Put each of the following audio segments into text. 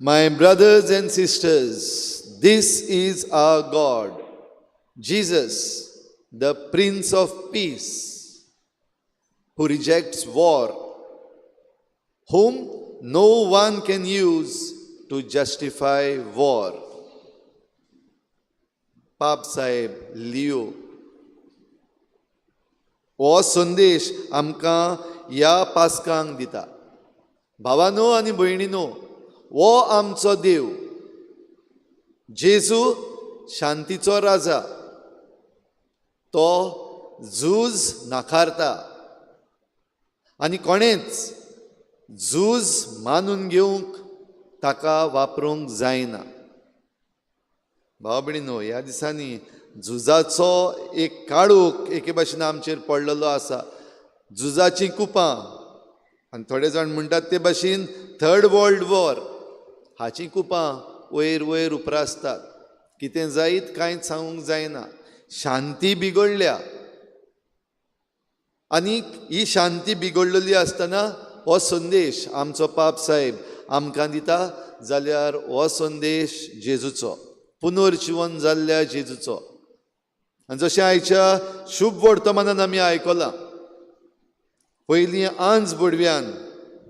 My brothers and sisters, this is our God, Jesus, the Prince of Peace, who rejects war, whom no one can use to justify war. पाप साहेब लियो हो संदेश आमकां ह्या पास्कांक दिता. भावानो आनी भयणीनो, हो आमचो देव जेजू शांतीचो राजा, तो झूज नाकारता आनी कोणेच झूज मानून घेवंक ताका वापरूंक जायना. भाव भयणीनो, ह्या दिसांनी झुजाचो एक काळोख एके भाशेन आमचेर पडलेलो आसा. झुजाचीं कुपां आनी थोडे जाण म्हणटात ते भाशेन थर्ड वर्ल्ड वॉर हाचीं कुपां वयर वयर उप्रासतात. कितें जायत कांयच सांगूंक जायना. शांती बिगडल्या आनी ही शांती बिगडलेली आसतना हो संदेश आमचो पाप साहेब आमकां दिता जाल्यार हो संदेश जेजूचो, पुनर्जिवन जाल्ल्या जेजूचो. आनी जशें आयच्या शुभ वर्तमानान आमी आयकलां, पयलीं आंज बडव्यान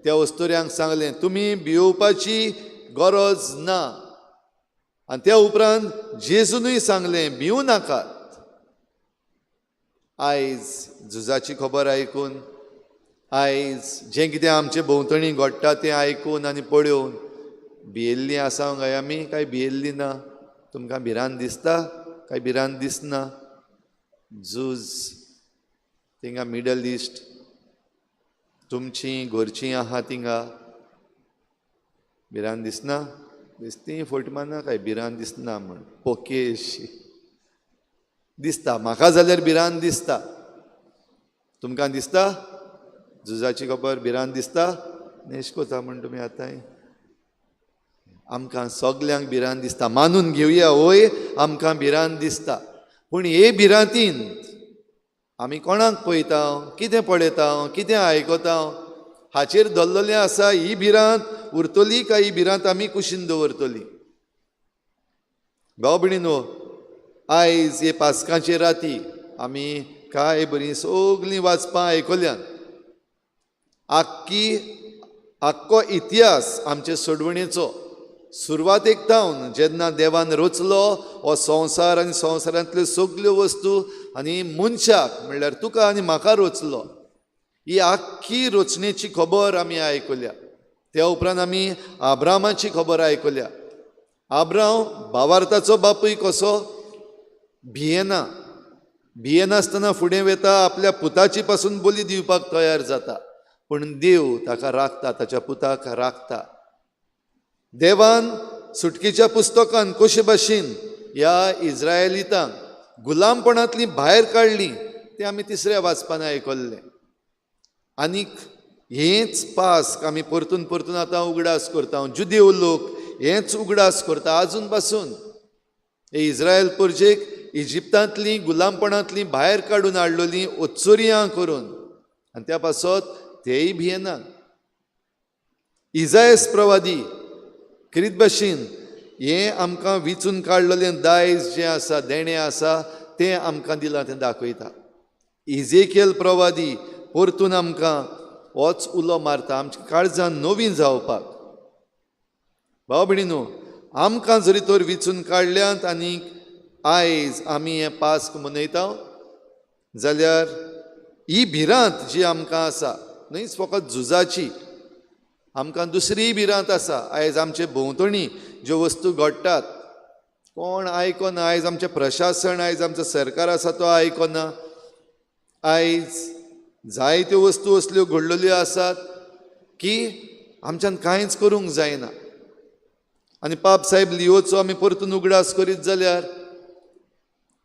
त्या अस्तुऱ्यांक सांगलें तुमी भियोवपाची गरज ना. आनी त्या उपरांत जेजूनय सांगलें भिवूं नाकात. आयज झुजाची खबर आयकून, आयज जें कितें आमचे भोंवतणी घडटा तें आयकून आनी पळोवन भियेल्लीं आसा काय आमी, काय भियेल्लीं ना? तुमकां भिरांत दिसता काय भिरांत दिसना? झूज थिंगा मिडल इस्ट, तुमची घरचीं आहा थिंगा, भिरांत दिसना? दिसती फट मारना काय भिरांत दिसना म्हण पोकेशी दिसता. म्हाका जाल्यार भिरांत दिसता. तुमकां दिसता झुजाची खबर? भिरांत दिसता? नेश कोता म्हण तुमी आतां. आमकां सगल्यांक भिरांत दिसता, मानून घेवया वय, आमकां भिरांत दिसता. पूण हे भिरांतीन आमी कोणाक पळयता, कितें पळयता, कितें आयकता हाचेर धरलेलें आसा. ही भिरांत उरतली काय ही भिरांत आमी कुशीन दवरतली? भाव भयणीनो, आयज हे पास्काचे राती आमी काय बरीं सगलीं वाचपां आयकल्यान. आख्खी आख्खो इतिहास आमचे सोडवणेचो सुरवातेक थावन जेन्ना देवान रचलो हो संवसार आनी संवसारांतल्यो सगल्यो वस्तू आनी मनशाक म्हणल्यार तुका आनी म्हाका रचलो, ही आख्खी रचणेची खबर आमी आयकल्या. त्या उपरांत आमी आब्रामाची खबर आयकल्या. आब्राम भावार्थाचो बापूय कसो भियेना, भियेनासतना फुडें वता, आपल्या पुताची पासून बली दिवपाक तयार जाता, पूण देव ताका राखता, ताच्या पुताक राखता. देवान सुटकेच्या पुस्तकान कशे भाशेन ह्या इज्रायलितांक गुलामपणांतली भायर काडली तें आमी तिसऱ्या वाचपान आयकल्लें. आनीक हेंच पास्क आमी परतून परतून आतां उगडास करता. जुदेव लोक हेंच उगडास करता आजून पासून. हे इज्रायल परजेक इजिप्तांतली गुलामपणांतली भायर काडून हाडलेली ओत्सुरयां करून, आनी त्या पासत तेय भियेनात. इजायस प्रवादी क्रीत भाशेन हें आमकां विचून काडलेलें दायज जें आसा, देणें आसा, तें आमकां दिलां तें दाखयता. इजेकियल प्रवादी परतून आमकां होच उलो मारता आमच्या काळजान नवीन जावपाक. भाव भयणीनो, आमकां जरी तर विचून काडल्यात आनी आयज आमी हें पास्क मनयता जाल्यार ही भिरांत जी आमकां आसा, न्हयच फकत झुजाची, आमकां दुसरीय भिरांत आसा. आयज आमचे भोंवतणी ज्यो वस्तू घडटात कोण आयकना. आयज आमचें प्रशासन, आयज आमचें सरकार आसा तो आयकना. आयज जायत्यो वस्तू असल्यो घडलेल्यो आसात की आमच्यान कांयच करूंक जायना. आनी पाप साहेब लियोचो आमी परतून उगडास करीत जाल्यार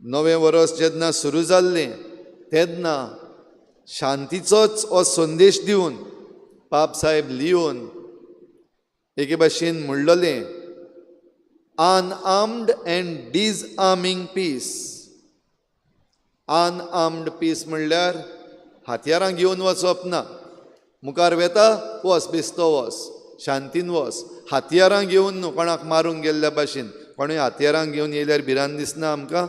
नवें वर्स जेन्ना सुरू जाल्लें तेन्ना शांतीचोच हो संदेश दिवन पाप साहेब लियोन एके भाशेन म्हणलेलें, unarmed and disarming peace. Unarmed peace म्हणल्यार हत्यारां घेवन वचप ना, मुखार वेता वच, बेस्तो वच, शांतीन वच. हत्यारां घेवन न्हू, कोणाक मारूंक गेल्ल्या भाशेन. कोणूय हत्यारां घेवन येयल्यार भिरांत दिसना आमकां?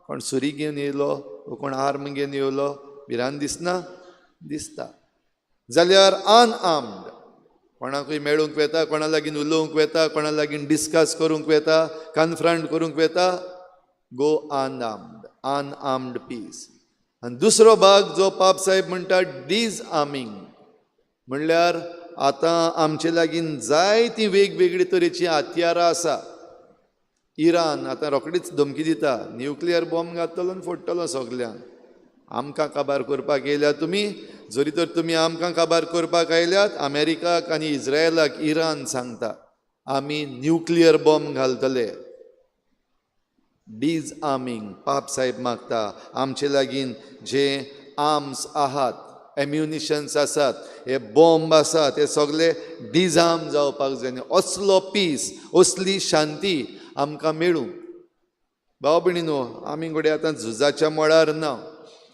कोण सुरी घेवन येयलो वो कोण आर्म घेवन येयलो, भिरांत दिसना? दिसता. जाल्यार अनआर्म्ड, कोणाकूय मेळूंक वेता, कोणा लागीं उलोवंक वेता, कोणा लागीं डिस्कस करूंक वेता, कन्फ्रंट करूंक वेता, गो अनआर्म्ड, अनआर्म्ड पीस. आनी दुसरो भाग जो पाप साहेब म्हणटा डिसआर्मींग, म्हणल्यार आतां आमचे लागीं जायतीं वेगवेगळी तरेचीं हत्यारां आसा. इराण आतां रोखडीच धमकी दिता, न्युक्लियर बॉम्ब घातलो आनी फोडटलो सगल्यांक. आमकां काबार करपाक येयल्यात तुमी, जरी तर तुमी आमकां काबार करपाक आयल्यात, अमेरिकाक आनी इस्रायलाक इराण सांगता आमी न्युक्लियर बॉम्ब घालतले. डिसआर्मींग पाप साहेब मागता आमचे लागीं जे आर्म्स आहात, एम्युनिशन्स आसात, हे बॉम्ब आसात, हे सगळे डिसआर्म जावपाक जाय. असलो पीस, असली शांती आमकां मेळूं. भाव भयणीनो, आमी घडये आतां झुजाच्या मळार ना,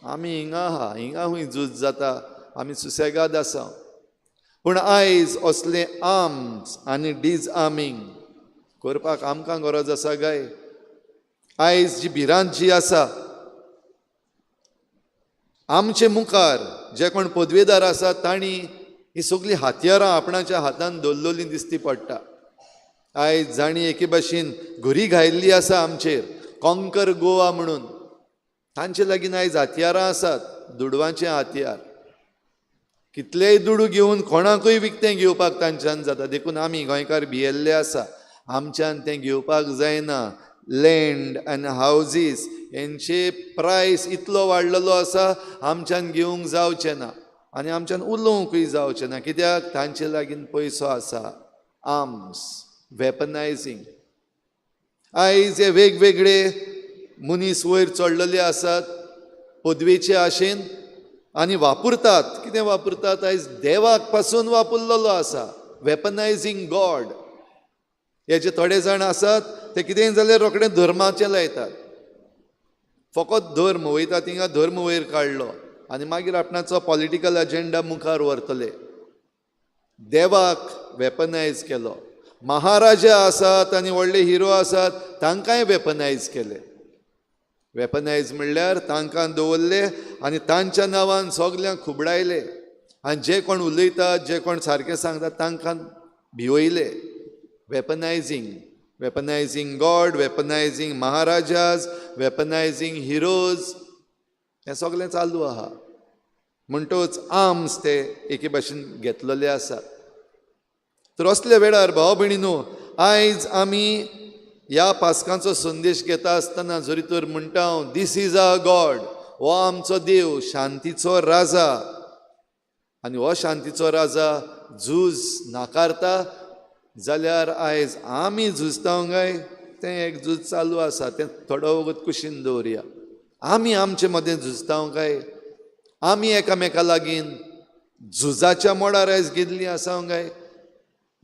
आमी हिंगा आहा, हिंगा खूंय झूज जाता, आमी सुसेगाद आसा. पूण आयज असले आर्म्स आनी डिसआर्मींग करपाक आमकां गरज आसा काय? आयज जी भिरांत जी आसा आमचे मुखार, जे कोण पदवेदार आसात तांणी ही सगळीं हत्यारां आपणाच्या हातान दवरलेली दिसती पडटा. आयज जांणी एके भाशेन घुरी घायल्ली आसा आमचेर, कॉन्कर गोवा म्हणून, तांचे लागीं आयज हत्यारां आसात, दुडवांचे हत्यार. कितलेय दुडू घेवन कोणाकूय विकतें घेवपाक तांच्यान जाता. देखून आमी गोंयकार भियेल्ले आसा, आमच्यान तें घेवपाक जायना. लँड आनी हावजीस हेंचे प्रायस इतलो वाडलेलो आसा, आमच्यान घेवंक जावचें ना आनी आमच्यान उलोवंकूय जावचें ना. कित्याक? तांचे लागीं पयसो आसा. आर्म्स, वेपनायझींग. आयज हे वेगवेगळे मनीस वयर चडलेले आसात पदवेचे आशेन आनी वापरतात. कितें वापरतात? आयज देवाक पासून वापरलेलो आसा, वेपनायझींग गॉड. हे जे थोडे जाण आसात ते कितेंय जाल्यार रोखडें धर्माचें लायतात. फकत धर्म वयता थिंगा धर्म वयर काडलो आनी मागीर आपणाचो पॉलिटिकल एजेंडा मुखार व्हरतले. देवाक वेपनायज केलो. महाराजा आसात आनी व्हडले हिरो आसात तांकांय वेपनायज केले. वेपनायज म्हणल्यार तांकां दवरले आनी तांच्या नांवान सगल्यांक खुबडायले आनी जे कोण उलयतात, जे कोण सारकें सांगतात तांकां भिवयले. Weaponising, weaponising God, weaponising maharajas, weaponising heroes, हें सगळें चालू आहा. म्हणटच आर्म्स ते एके भाशेन घेतलेले आसात. तर असल्या वेळार भाव भयणीनो, आयज आमी ह्या पास्कांचो संदेश घेता आसतना जरी तर म्हणटा हांव, this is our God, हो आमचो देव, शांतीचो राजा. आनी हो शांतीचो राजा झूज नाकारता जाल्यार आयज आमी झुजता काय? तें एक झूज चालू आसा, तें थोडो वगत कुशीन दवरया. आमी आमचे मदें झुजता काय? आमी एकामेका लागीं झुजाच्या मोडार आयज गेल्लीं आसा काय?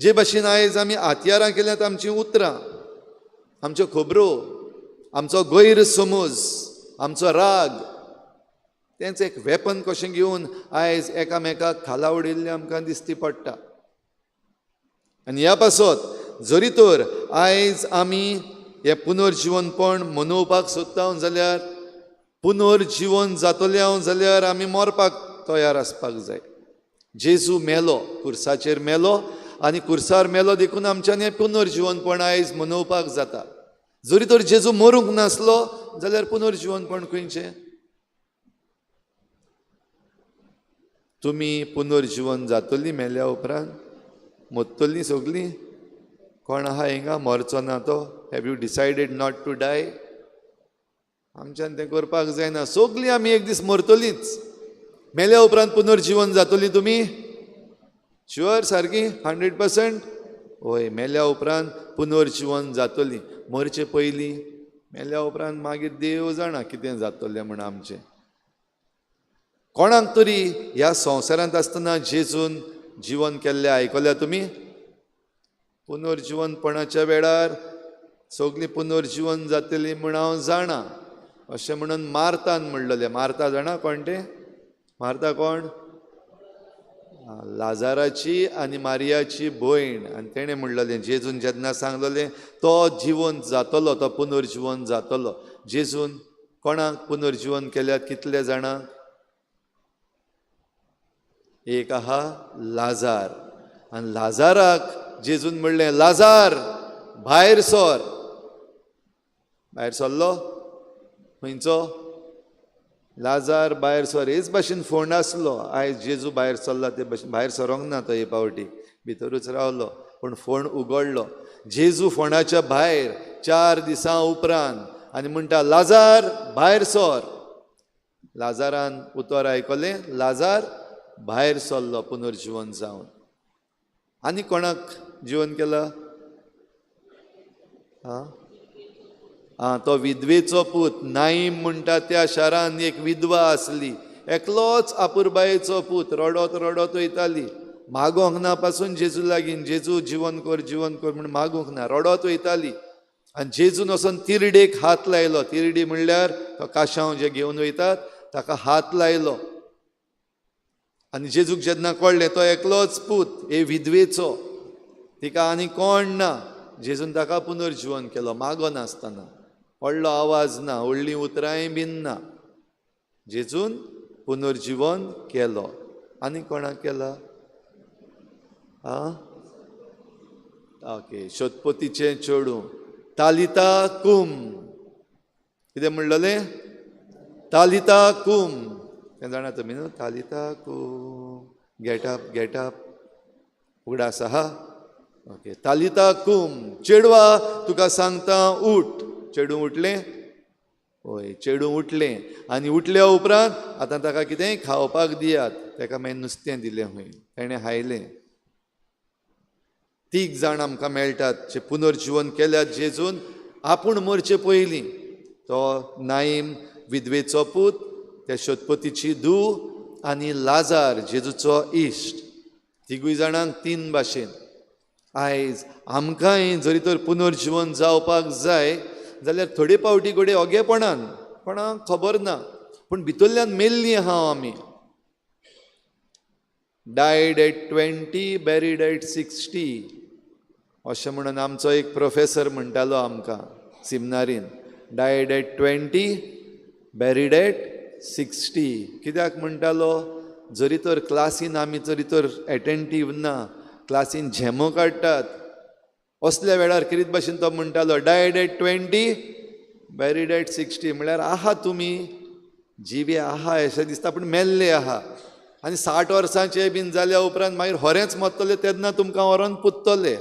जे भाशेन आयज आमी हत्यारां केल्यात, आमचीं उतरां, आमच्यो खबरो, आमचो गैरसमज, आमचो राग, तेंच एक वेपन कशें घेवन आयज एकामेकाक खाला उडयल्लें आमकां दिसती पडटा. आनी ह्या पासत जरी तर आयज आमी हें पुनर्जिवनपण मनोवपाक सोदता जाल्यार, पुनर्जिवन जातलें जाल्यार आमी मरपाक तयार आसपाक जाय. जेजू मेलो, कुर्साचेर मेलो आनी कुर्सार मेलो देखून आमच्यान हें पुनर्जिवनपण आयज मनोवपाक जाता. जरी तर जेजू मरूंक नासलो जाल्यार पुनर्जिवनपण खंयचें? तुमी पुनर्जिवन जातली मेल्या उपरांत? मरतलीं सगलीं? कोण आहा हिंगा मरचो ना तो? Have you decided not to die? आमच्यान तें करपाक जायना. सगलीं आमी एक दीस मरतलींच. मेल्या उपरांत पुनर्जिवन जातली तुमी? शुअर? सारकी 100%? हय, मेल्या उपरांत पुनर्जिवन जातली. मरचे पयलीं, मेल्या उपरांत मागीर देव जाणा कितें जातलें म्हण आमचें. कोणाक तरी ह्या संवसारांत आसतना जेजून जिवन केल्लें आयकल्या तुमी? पुनर्जिवनपणाच्या वेळार सगलीं पुनर्जिवन जातली म्हण हांव जाणा अशें म्हणून मार्तान म्हणलेलें. मार्ता जाणा कोण तें? मार्ता कोण? लाजाराची आनी मारियाची भयण. आनी तेणें म्हणलेलें, जेजून जेन्ना सांगलेलें तो जिवन जातलो, तो पुनर्जिवन जातलो. जेजून कोणाक पुनर्जिवन केल्यात? कितले जाणां? एक आहा लाजार. आनी लाजाराक जेजून म्हणलें, लाजार भायर सर. भायर सरलो? खंयचो लाजार भायर सर? हेच भाशेन फोंड आसलो. आयज जेजू भायर सरला ते भाशेन भायर सरोंक ना तो, हे पावटी भितरूच रावलो, पूण फोंड उगडलो. जेजू फोंडाच्या भायर 4 दिसां उपरांत आनी म्हणटा, लाजार भायर सर. लाजारान उतर आयकलें, लाजार भायर सरलो पुनर्जिवन जावन. आनी कोणाक जिवन केला? आं, तो विधवेचो पूत. नाईम म्हणटा त्या शारान एक विधवा आसली, एकलोच आपुरबायेचो पूत, रडत रडत वयताली. मागोंक ना पासून जेजू लागीं, जेजू जिवन कर जिवन कर म्हूण मागूंक ना, रडत वयताली. आनी जेजून वचोन तिरडेक हात लायलो. तिरडी म्हणल्यार तो काशांव जे घेवन वयतात ताका हात लायलो. आनी जेजूक जेन्ना कळ्ळें तो एकलोच पूत हे विधवेचो, तिका आनी कोण ना, जेजून ताका पुनर्जिवन केलो, मागोनासतना, व्हडलो आवाज ना, व्हडलीं उतरांय बीन ना, जेजून पुनर्जिवन केलो. आनी कोणाक केला? आं, ओके, शतपतीचें चेडूं, तालिता कुम. कितें म्हणलेलें? तालिता कुम. तें जाणा तुमी न्हू? तालिता कुम, गेट अप गेट अप, उगडास आहा? ओके, तालिता कुम, चेडवा तुका सांगता उठ. चेडूं उठलें? हय, चेडूं उठलें. आनी उठल्या उपरांत आतां ताका कितेंय खावपाक दियात. ताका मागीर नुस्तें दिलें खंय, तेणें हायलें. 3 जाण आमकां मेळटात जे पुनर्जिवन केल्यात जेजून आपूण मरचे पयलीं. तो नाईम विधवेचो पूत, त्या शतपतीची धूव आनी लाजार जेजूचो इश्ट. तिगूय जाणांक 3 भाशेन. आयज आमकांय जरी तर पुनर्जिवन जावपाक जाय जाल्यार थोडे पावटी घडये ओगेपणान, कोणाक खबर ना, पूण भितरल्यान मेल्लीं आहा आमी. डायड एट 20, बॅरीड एट 60 अशें म्हणून आमचो एक प्रोफेसर म्हणटालो आमकां सिमनारीन. Died at 20, buried at 60. कित्याक म्हणटालो? जरी तर क्लासीन आमी जरी तर एटेंटीव ना, क्लासीन झेमो काडटात, असल्या वेळार कितें भाशेन तो म्हणटालो, डायड एट 20, बॅरीड एट 60. म्हणल्यार आहा तुमी जिवे आहा अशें दिसता, पूण मेल्ले आहा. आनी 60 वर्सांचे बीन जाल्या उपरांत मागीर होरेंच मरतले, तेन्ना तुमकां व्हरोन पुत्तले.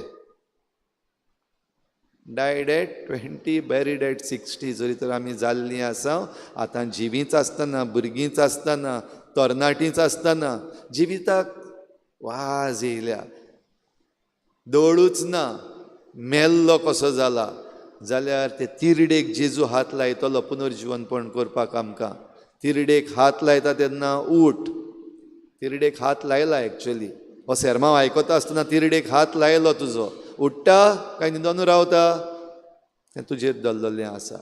Died at 20, buried at 60. जरी तर आमी जाल्लीं आसा, आतां जिवींच आसतना, भुरगींच आसतना, तरणाटींच आसतना जिविताक वाज येयल्या, दळूच ना, मेल्लो कसो जाला जाल्यार ते तिरडेक जेजू हात लायतलो पुनर्जिवनपण करपाक आमकां. तिरडेक हात लायता तेन्ना उठ. तिरडेक हात लायला एक्चुअली, हो सेर्मांव आयकता आसतना तिरडेक हात लायलो तुजो, उठ्ठा काय न्हिदोन रावता तें तुजेर दवरलेलें आसा.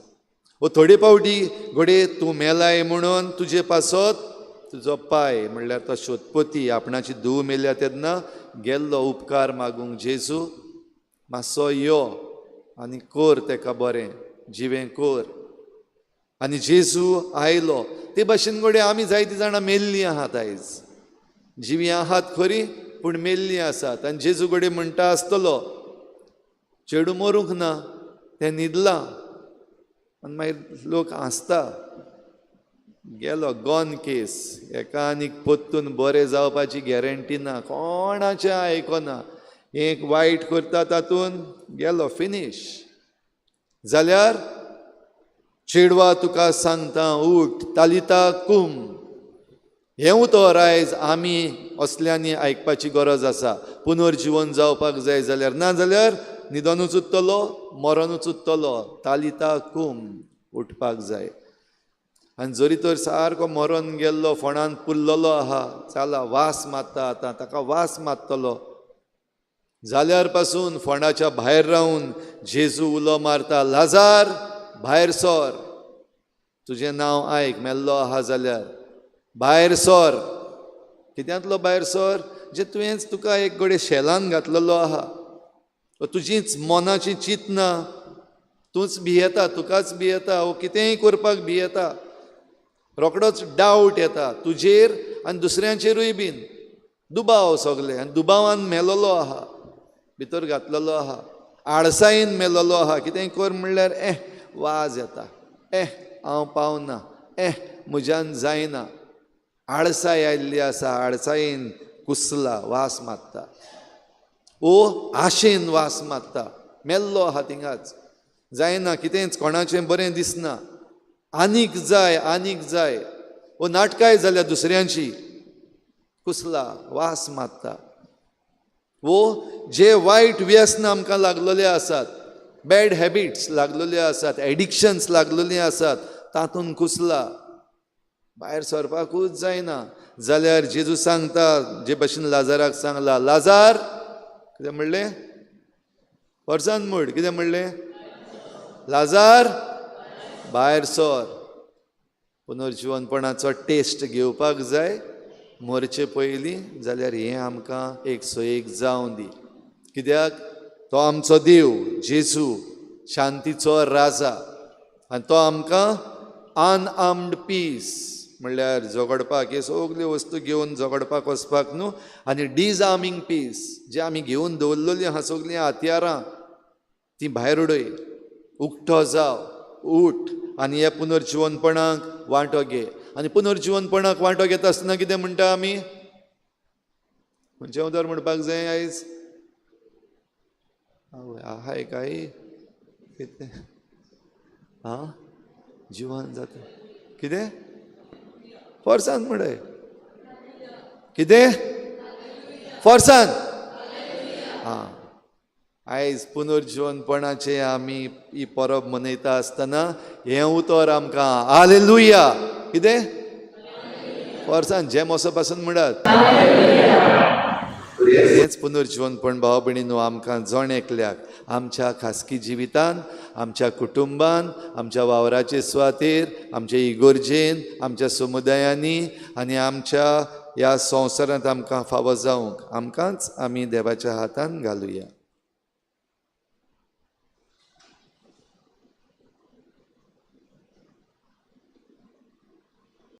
वो थोडे पावटी घडये तूं मेलाय म्हणून तुजे पासत तुजो पाय म्हणल्यार तो शोधपती आपणाची धूव मेल्या तेन्ना गेल्लो उपकार मागूंक, जेजू मातसो यो आनी कर तेका बरें, जिवें कर. आनी जेजू आयलो. ते भाशेन घडये आमी जायतीं जाणां मेल्लीं आहात आयज, जिवीं आहात खरी पूण मेल्लीं आसात. आनी जेजू घडये म्हणटा आसतलो, चेडूं मरूंक ना, तें न्हिदलां. आनी मागीर लोक हांसता, गेलो गॉन केस, एका आनीक परतून बरें जावपाची गॅरंटी ना, कोणाचें आयकना, एक वायट करता तातूंत गेलो फिनीश. जाल्यार चेडवा तुका सांगता उठ, तालिता कुम. हें उतर आयज आमी असल्यांनी आयकपाची गरज आसा. पुनर्जिवन जावपाक जाय जाल्यार, ना जाल्यार न्हिदोनूच उरतलो, मरोनूच उरतलो. तालिता कुम, उठपाक जाय. आनी जरी तर सारको मरोन गेल्लो, फोंडान पुरलेलो आहा, चाला वास मारता आतां, ताका वास मारतलो जाल्यार पासून फोंडाच्या भायर रावन जेजू उलो मारता, लाजार भायर सर, तुजें नांव आयक, मेल्लो आहा जाल्यार भायर सर. कित्यांतलो भायर सर? जें तुवेंच तुका एक घडये शेलान घातलेलो आहा, तुजीच मनाची चिंतना, तूंच भियेता, तुकाच भियेता, वो कितेंय करपाक भियेता, रोकडोच डावट येता तुजेर आनी दुसऱ्यांचेरूय बीन, दुबाव सगले, आनी दुबावान मेलोलो आहा, भितर घातलेलो आहा, आळसायेन मेलोलो आहा. कितेंय कर म्हणल्यार वाज येता, हांव पावना, म्हज्यान जायना, आळसाय आयिल्ली आसा, आळसायेन कुसला, वास मारता, ओ आशेन वास मारता, मेल्लो आहा थिंगाच, जायना कितेंच, कोणाचें बरें दिसना, आनीक जाय आनीक जाय, ओ नाटकाय जाल्या दुसऱ्यांची, कुसला, वास मारता. वो जे वायट व्यसन आमकां लागलेले आसात, बॅड हॅबिट्स लागलेले आसात, एडिक्शन्स लागलेली आसात, तातूंत कुसला, भायर सरपाकूच जायना. जाल्यार जेजू सांगता, जे भशेन लाजाराक सांगला, लाजार कितें म्हणलें, वर्सान म्हण, कितें म्हणलें, लाजार भायर सर. पुनर्जिवनपणाचो टेस्ट घेवपाक जाय मरचे पयलीं, जाल्यार हें आमकां 101 जावं दी. कित्याक तो आमचो देव जेजू शांतीचो राजा, आनी तो आमकां अनआर्म्ड पीस म्हणल्यार झगडपाक, हे सगल्यो वस्तू घेवन झगडपाक वचपाक न्हू, आनी डिसआर्मींग पीस जे आमी घेवन दवरलेलीं आहा सगलीं हत्यारां ती भायर उडय, उकतो जाव, उठ आनी ह्या पुनर्जिवनपणाक वांटो घे. आनी पुनर्जिवनपणाक वांटो घेता आसतना कितें म्हणटा आमी, खंयचें उतर म्हणपाक जाय आयज, आहाय काय कितें, आं जिवन जाता कितें, फोर्सान म्हणय, कितें फोर्सान. आं आयज पुनर्जिवनपणाचें आमी ही परब मनयता आसतना हें उतर आमकां हालेलुया, कितें फोर्सान जेम असो पासून म्हणटात. हेंच पुनर्जिवनपण भाव भयणीनो आमकां जण एकल्याक आमच्या खासगी जिवितान, आमच्या कुटुंबान, आमच्या वावराचे सुवातेर, आमच्या इगोर्जेन, आमच्या समुदायांनी आनी आमच्या ह्या संवसारांत आमकां फावो जावंक आमकांच आमी देवाच्या हातान घालुया.